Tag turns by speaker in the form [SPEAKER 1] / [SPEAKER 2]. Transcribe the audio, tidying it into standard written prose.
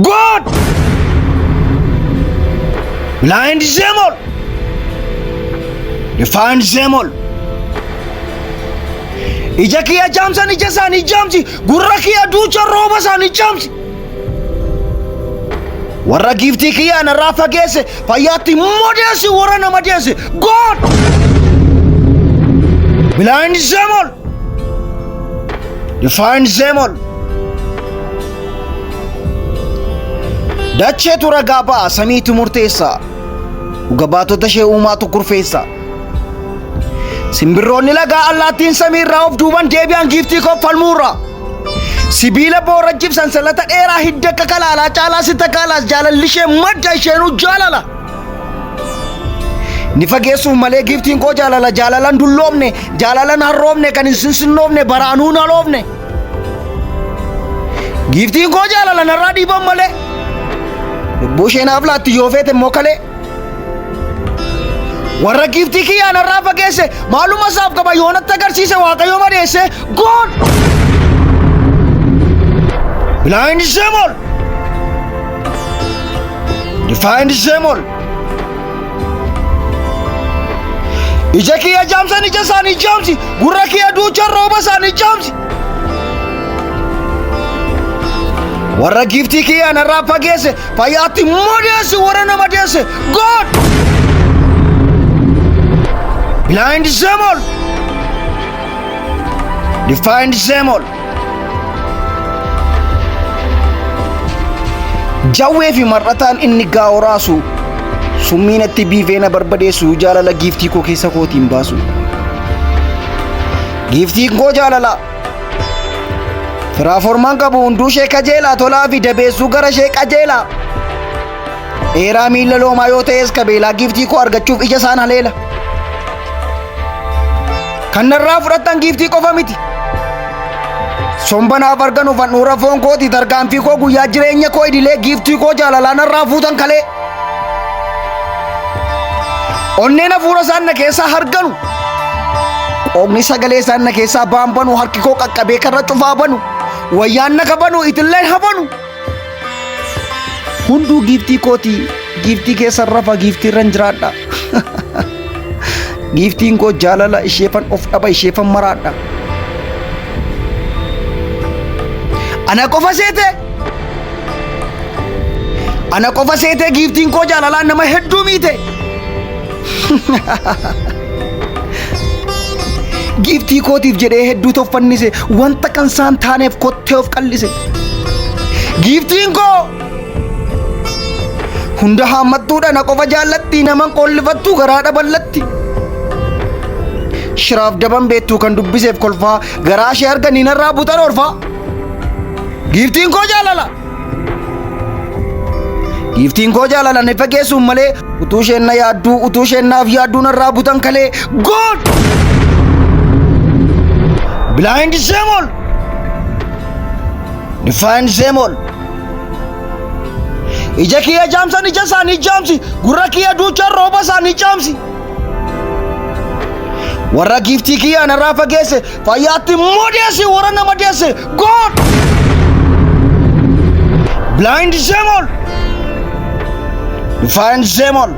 [SPEAKER 1] God! Blind them all! Define them all! Ija kiyya jaamsan ija isaanii jaamsi, gurra kiyya duucha rooba isaanii jaamsi. Warra giiftii kiyyaa narraa fageesse fayyaatti modeessi warra nama deesse. God! Blind them all! Define them all! Dacheetu ragaa ba'a samiitu murteessa. Dhuga baatota ishee uumaatu kurfeessa. Simbirroonni lagaa allaattiin samiirraa of duuban deebi'an giiftii koo falmuurraa. Sibiila boorajjiif sansalata dheeraa hidda akka kalaalaa caalaa si takaalaas jaalalli ishee madda isheenuu jaalala. Ni fageessuuf malee giiftiin koo jaalala jaalalan dulloomne jaalalan harroomne kan hin sinsinnoofne baraanuu hin haloofne. Giiftiin koo jaalala narraa dhiiban malee. Lubbuu ishee naaf laatti yoo feete immoo kalee. Warra giiftii kiyyaa narraa fageesse maaluma isaaf qaba yoonatti agarsiise waaqayyo madeesse God! Blind them all! Define them all! Ija kiyya jaamsan ija isaanii jaamsi gurra kiyya duuchan rooba isaanii jaamsi. Warra giiftii kiyyaa narraa fageesse fayyaatti modeesse warra nama deesse God! Blind them all! Define them all! Jawwee fi mar'ataan inni gaa'o raasu summii natti biifee na barbadeessu jaalala giiftii koo keessa kootiin baasu. Giiftiin koo jaalala. Firaaf ormaan qabu hunduu ishee kajeelaa tolaa fi dabeessuu gara ishee qajeelaa. Dheeraa miila loomaa yoo ta'es kabeelaa giiftii koo argachuuf ija isaan haleela. Kan narraa fudhattan giiftii qofa miti. Somba naaf arganu handhuura foon kooti tarkaanfii koo guyyaa jireenya koo idilee giiftii koo jaalalaa narraa fuutan kalee. Onneen hafuura isaan na keessaa harganu. Qoomni sagalee isaan na keessaa baan banu harki koo qaqqabee karra cufaa banu. Wayyaan na kabanu itilleen habanu. Hunduu giiftii kooti giiftii keessan rafa giiftii irran jiraadha. Giiftiin koo jaalala isheefan of dhaba isheefan maraadha. Ana qofa seete Ana qofa seetee giiftiin koo jaalalaan nama hedduu miite. Giiftii kootiif jedhee hedduu toffannise wanta kan isaan taaneef kottee of qallise. Giiftiin koo hunda haammattuudha na qofa jaallatti naman qollifattu garaa dhaballatti. Shiraaf daban beektuu kan dubbiseef kolfaa garaa ishee arganii narraa butan orfaa. Giiftiin koo jaalala. Giiftiin koo jaalala na fageessuun malee utuu isheen na yaadduu utuu isheen naaf yaadduu narraa butan kalee God! Blind them all! Define them all! Ija kiyya jaamsan ija isaanii jaamsi gurra kiyya duuchan rooba isaanii jaamsi. Warra giiftii kiyyaa narraa fageesse fayyaatti modeesse warra nama deesse God! Blind them all! Define them all!